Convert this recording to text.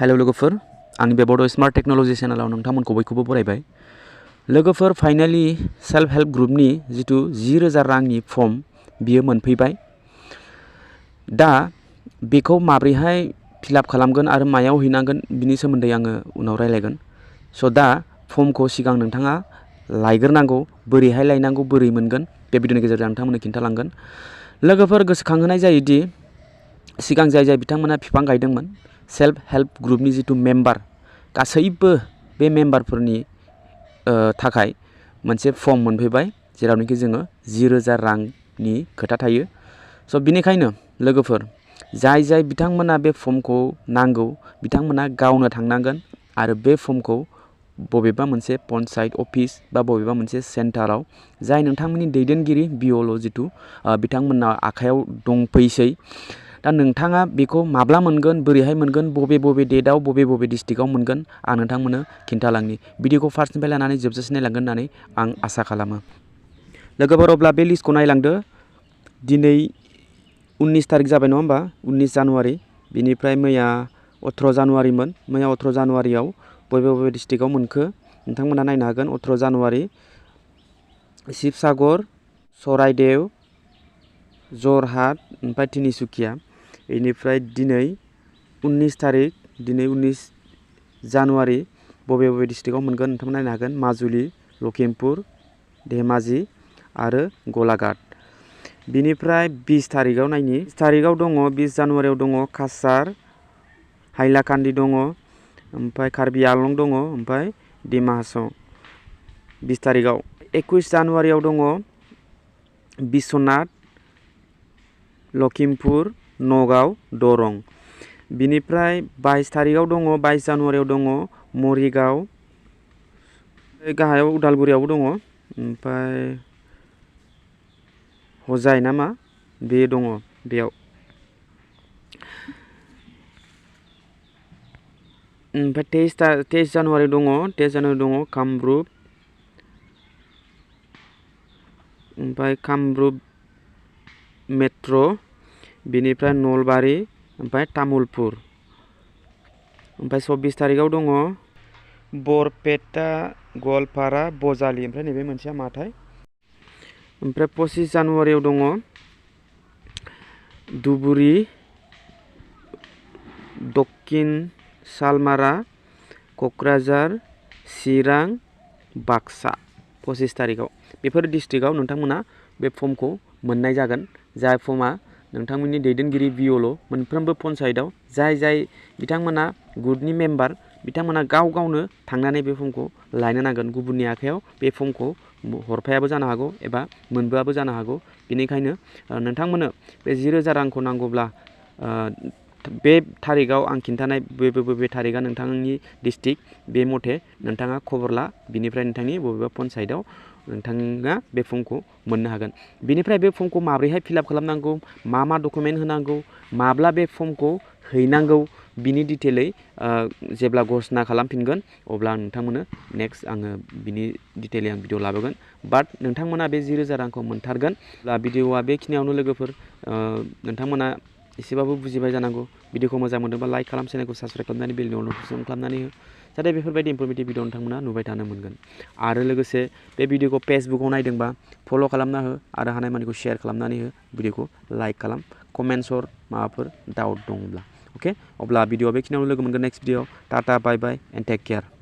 Hello लोगोफोर आंनि बे बड स्मार्ट टेक्नोलॉजी चेनेलाव नोंथांमोनखौ बयखौबो बरायबाय। लोगोफोर फाइनाली सेल्फ हेल्प ग्रुपनि जितु 10,000 रांनि फर्म बियो मोनफैबाय। दा बेखौ माब्रैहाय फिलआप खालामगोन आरो मायाव हैनांगोन बिनि सोमोन्दै आङो उनाव रायलायगोन। स' दा फर्मखौ सिगां नोंथाङा लायग्रोनांगौ, बोरैहाय लायनांगौ, बोरै मोनगोन बे भिडिअनि गेजेरजों नोंथांमोननो खिन्थालांगोन। लोगोफोर गोसोखांहोनाय जायोदि सिगां जाय बिथांमोना बिफां गायदोंमोन सेल्फ हेल्प ग्रुपनि जितु मेम्बार गासैबो बे मेम्बारफोरनि थाखाय मोनसे फर्म मोनफैबाय जेरावनोखि जोङो 10,000 रांनि खोथा थायो। स' बिनिखायनो लोगोफोर जाय बिथांमोना बे फर्मखौ नांगौ बिथांमोना गावनो थांनांगोन आरो बे फर्मखौ बबेबा मोनसे पन्चायत अफिस बा बबेबा मोनसे सेन्टाराव जाय नोंथांमोननि दैदेनगिरि बिअल' जितु बिथांमोना आखायाव दंफैसै। दा नोंथाङा बेखौ माब्ला मोनगोन, बोरैहाय मोनगोन, बबे डेटआव बबे डिस्ट्रिक्टआव मोनगोन आं नोंथांमोननो खिन्थालांनि। भिडिअखौ फार्स्टनिफ्राय लानानै जोबजासिम नायलांगोन होननानै आं आसा खालामो। लोगोफोर अब्ला बे लिस्टखौ नायलांदो। दिनै 19 तारिख जाबाय नङा होमबा, 19 जानुवारि। बिनिफ्राय मैया 18 जानुवारिमोन। मैया 18 जानुवारियाव बबे डिस्ट्रिक्टआव मोनखो नोंथांमोना नायनो हागोन। 18 जानुवारि शिबसागर, चराइदेव, जरहाट, ओमफ्राय तिनिसुकिया। बेनिफ्राय दिनै 19 तारिख, दिनै 19 जानुवारि बबे डिस्ट्रिक्टआव मोनगोन नोंथांमोना नायनो हागोन। माजुलि, लखिमपुर, धेमाजि आरो गलाघाट। बिनिफ्राय 20 तारिखआव नायनि। 20 तारिखआव दङ, 20 जानुवारियाव दङ काछार, हाइलाकान्दि दङ, ओमफ्राय कार्बि आलं दङ, ओमफ्राय डिमा हासाव। 20 तारिखआव 21 जानुवारियाव दङ बिश्वनाथ, लखिमपुर, नगाव, दरं। बिनिफ्राय 22 तारिखआव दङ, 22 जानुवारियाव दङ मरिगाव, गाहायाव उदालगुरियावबो दङ, ओमफ्राय हजाय नामा बे दङ बेयाव। ओमफ्राय 23 जानुवारि दङ, 23 जानुवारि दङ कामरुप, ओमफ्राय कामरुप मेट्र', बिनिफ्राय नलबारि, ओमफ्राय तामुलपुर। ओमफ्राय 24 तारिखआव दङ बरपेटा, गवालपारा, बजालि, ओमफ्राय नैबे मोनसेया माथाय। ओमफ्राय 25 जानुवारियाव दङ धुबुरी, दक्षिण सालमारा, क'क्राझार, चिरां, बाक्सा। 25 तारिखआव बेफोर डिस्ट्रिक्टआव नोंथांमोना बे फर्मखौ मोननाय जागोन। जाय फर्मा नोंथांमोननि दैदेनगिरि बिअल' मोनफ्रोमबो पन्चायतआव जाय बिथांमोना ग्रुपनि मेम्बार बिथांमोना गावनो थांनानै बे फर्मखौ लायनो नांगोन। गुबुननि आखायाव बे फर्मखौ हरफायाबो जानो हागौ एबा मोनबोआबो जानो हागौ। बेनिखायनो नोंथांमोननो बे 10,000 रांखौ नांगौब्ला बे थारिखआव आं खिन्थानाय बबे थारिखआ नोंथांनि डिस्ट्रिक्ट बे मथे नोंथाङा खबर ला। बिनिफ्राय नोंथांनि बबेबा पन्चायतआव नोंथाङा बे फर्मखौ मोननो हागोन। बिनिफ्राय बे फर्मखौ माबोरैहाय फिलआप खालामनांगौ, मा डकुमेन्ट होनांगौ, माब्ला बे फर्मखौ हैनांगौ बिनि डिटेलै जेब्ला घोषणा खालामफिनगोन अब्ला आं नोंथांमोननो नेक्स्ट आङो बिनि डिटेलै आं भिडिअ लाबोगोन। बाट नोंथांमोना बे 10,000 रांखौ मोनथारगोन। भिडिअआ बेखिनियावनो लोगोफोर। नोंथांमोना एसेबाबो बुजिबाय जानांगौ। भिडिअखौ मोजां मोनदोंबा लाइक खालाम, चेनेलखौ साबसक्राइब खालामनानै बेल नटिफिकेसन खालामनानै हो, जाहाथे बेफोरबायदि इनफरमेटिभ भिडिअ नोंथांमोना नुबाय थानो मोनगोन। आरो लोगोसे बे भिडिअखौ फेसबुकआव नायदोंबा फल' खालामना हो आरो हानायमानिखौ शेयार खालामनानै हो। भिडिअखौ लाइक खालाम, कमेन्ट्स हर माबाफोर डाउट दङब्ला। अके, अब्ला भिडिअआ बेखिनियावनो लोगो मोनगोन next video. Tata, bye bye and take care.